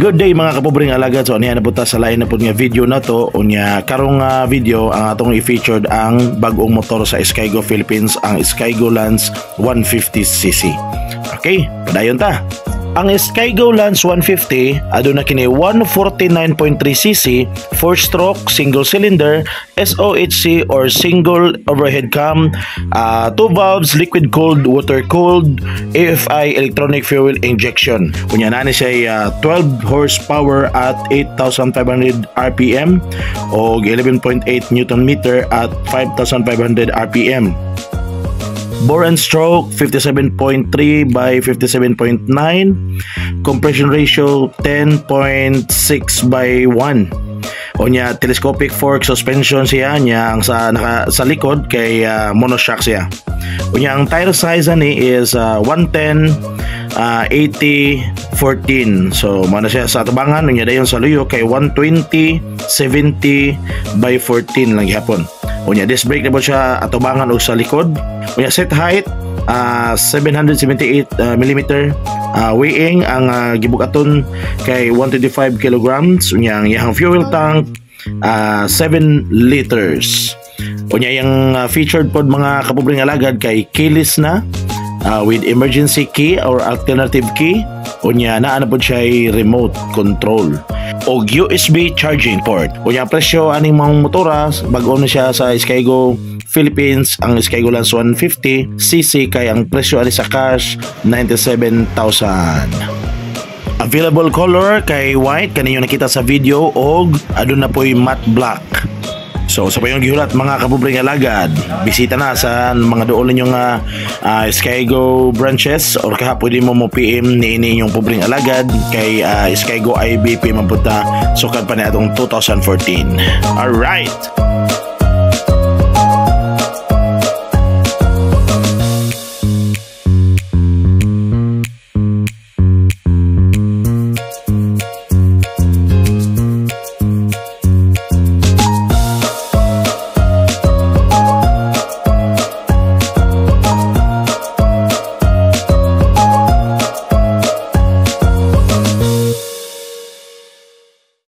Good day, mga kapobreng alagad. So aniya na po ta sa lain na po nga video na to. Unya karong video, ang atong i-featured ang bag-ong motor sa Skygo Philippines, ang Skygo Lance 150cc. Okay, padayon ta. Ang Skygo Lance 150, aduna kini 149.3 cc, 4-stroke, single cylinder, SOHC or single overhead cam, 2 valves, liquid cooled, water cooled, AFI electronic fuel injection. Unya naa ni siya 12 horsepower at 8,500 RPM o 11.8 Newton meter at 5,500 RPM. Bore and stroke 57.3 by 57.9, compression ratio 10.6 by 1. Unya telescopic fork suspension siya. Nya ang sa naka, sa likod kay monoshock siya. Unya ang tire size ani is 110 80 14. So mao na siya sa atubangan. Unya dayon sa luyo kay 120 70 by 14 lang gihapon. Unya disc brake na po siya atubangan og sa likod. Unya seat height 778 mm. Weighing ang gibugaton kay 125 kilograms. Unya ang iyang fuel tank 7 liters. Unya yung featured pod, mga kapobreng alagad, kay keyless na with emergency key or alternative key. Unya naa na pod siya remote control og USB charging port. Unya presyo aning mga motora, bag-o na siya sa Skygo Philippines, ang Skygo Lance 150 cc, kay ang presyo ani sa cash 97,000. Available color kay white kaninyo nakita sa video og aduna po'y matte black. So sa payong gihulat, mga kapobreng alagad, bisita na sa mga dool ninyong Skygo branches or kaha pwede mo mo PM ni ini inyong pobreng alagad kay Skygo IBP man pud ta sukad pa ni atong 2014. All right.